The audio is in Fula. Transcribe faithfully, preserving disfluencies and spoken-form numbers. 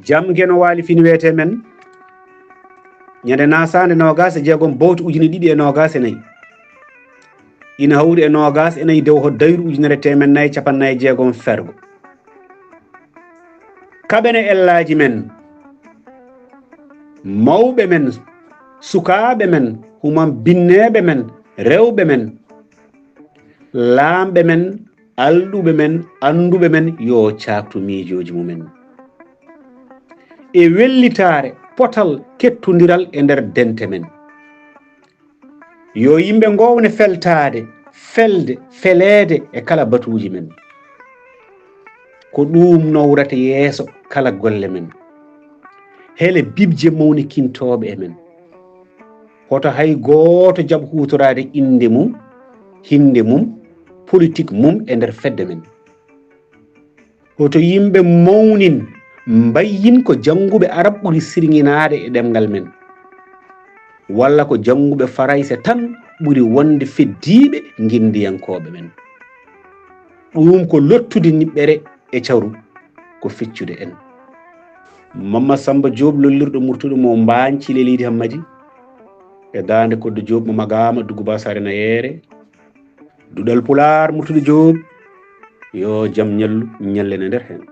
Jam Geno Waali Fini wiyetee men, ñande nasaande noogaas e jeegom bowte ujine ɗiɗi e noogaas e nayi, ina hawri e noogaas e nayi dewho dayru ujunere teemen nayi capannay jeegom fergo. Kaɓene ellaaji men, mawɓe men, sukaaɓe men, human binneeɓe men, rewɓe men, laamɓe men, alɗuɓe men, annduɓe men, yo caaktu miijooji mumen e wellitaare, potal, kettondiral e nder dente men. Yo yimɓe ngoowne feltaade, felde, feleede e kala batuuji men. Ko ɗuum nawrata yeeso kala golle men. Hele bibje mawnikintooɓe e men. Hoto hay gooto jaɓ huutoraade innde mum, hinnde mum, politik mum e nder fedde men. Hoto yimɓe mawnin, mbayyin ko jannguɓe arab ɓuri sirŋinaade e ɗemngal men, walla ko jannguɓe farayse tan ɓuri wonde feddiiɓe nginndiyankooɓe men. Ɗuum ko lottude niɓɓere e caru, ko feccude en. Mamma Samba Joob lollirɗo murtuɗo mo Mbaañ Cile Leydi Hammadi, e daande Koddo Joob mo Magaama Dugguba Saare Nayeere, Duɗal Pulaar Murtuɗo Joob, yo jam ñallu ñallen e nder heen.